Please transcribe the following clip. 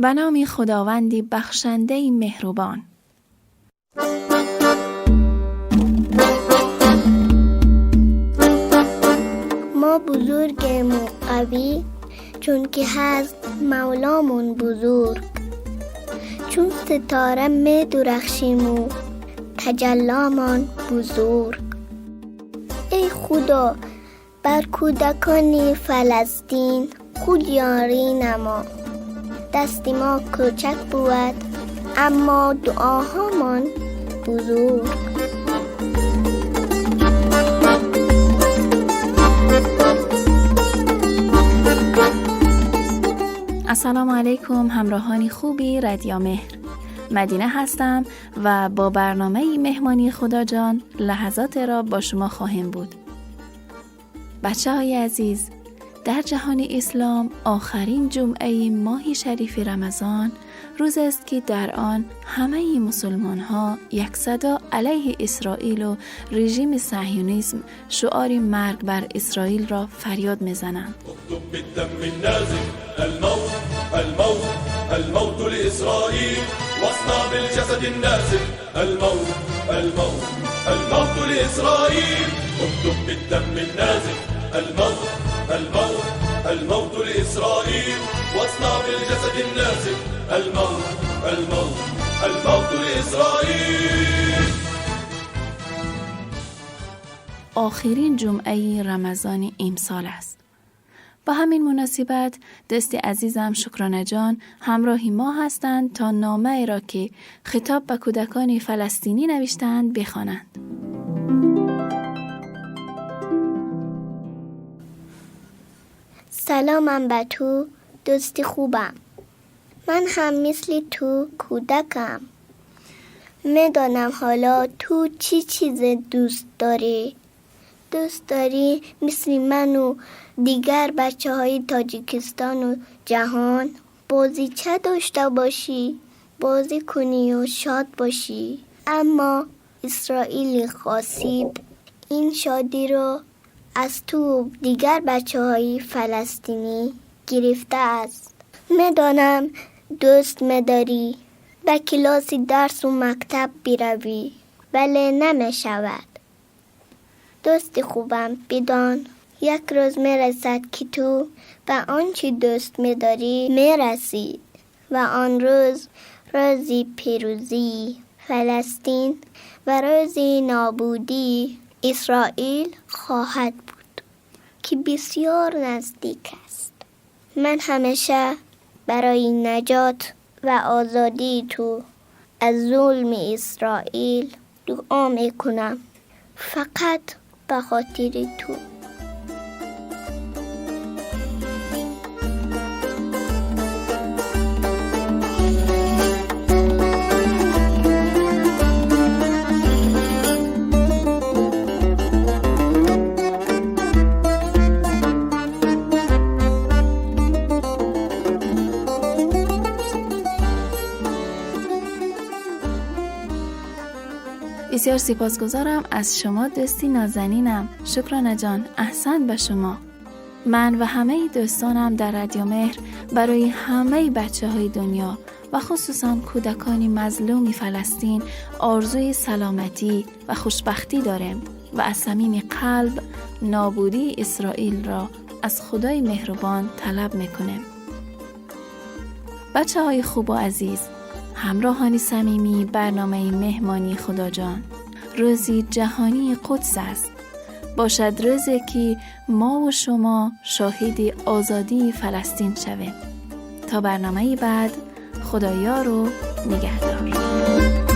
به نام خداوندی بخشنده مهربان. ما بزرگیم و قوی، چون که هست مولامون بزرگ. چون ستاره می درخشیم و تجلامان بزرگ. ای خدا بر کودکان فلسطین خود یاری نما. دست ما کوچک بود اما دعاهامان بزرگ. السلام علیکم همراهانی خوبی رادیو مهر، مدینه هستم و با برنامه مهمانی خدا جان لحظات را با شما خواهیم بود. بچه های عزیز، در جهان اسلام آخرین جمعه ماه شریف رمضان روز است که در آن همه مسلمان ها یک صدا علیه اسرائیل و رژیم صهیونیسم شعار مرگ بر اسرائیل را فریاد میزنند. اكتب بالدم النازل الموت الموت الموت لإسرائيل، واصنع بالجسد النازل الموت الموت الموت لإسرائيل. اكتب بالدم النازل الموت الموت الموت لإسرائيل، واصنع بالجسد النازل الموت الموت الموت لإسرائيل. آخرین جمعه رمضان امسال است. با همین مناسبت دوست عزیزم شکرانه جان همراه ما هستند تا نامه را که خطاب به کودکان فلسطینی نوشتند بخوانند. سلامم به تو دوست خوبم. من هم مثل تو کودکم. میدانم حالا تو چی چیز دوست داری. دوست داری مثل من و دیگر بچه های تاجیکستان و جهان بازیچه داشته باشی، بازی کنی و شاد باشی. اما اسرائیل خاصیب این شادی رو از تو دیگر بچه های فلسطینی گرفته است. میدانم دوست میداری به کلاس درس و مکتب بروی، ولی نمیشود. دوست خوبم بدان یک روز میرسد که تو به آنچه دوست میداری میرسی و آن روز روزی پیروزی فلسطین و روزی نابودی اسرائیل خواهد بود که بسیار نزدیک است. من همیشه برای نجات و آزادی تو از ظلم اسرائیل دعا میکنم، فقط به خاطر تو. بسیار سپاسگزارم از شما دوستی نازنینم. شکرانه جان، احسن به شما. من و همه دوستانم در رادیو مهر برای همه بچه های دنیا و خصوصا کودکان مظلوم فلسطین آرزوی سلامتی و خوشبختی داریم و از صمیم قلب نابودی اسرائیل را از خدای مهربان طلب میکنیم. بچه های خوب و عزیز، همراهان صمیمی برنامه مهمانی خدا جان، روزی جهانی قدس است. باشد روزی که ما و شما شاهد آزادی فلسطین شویم. تا برنامه بعد، خدایا رو نگهدار.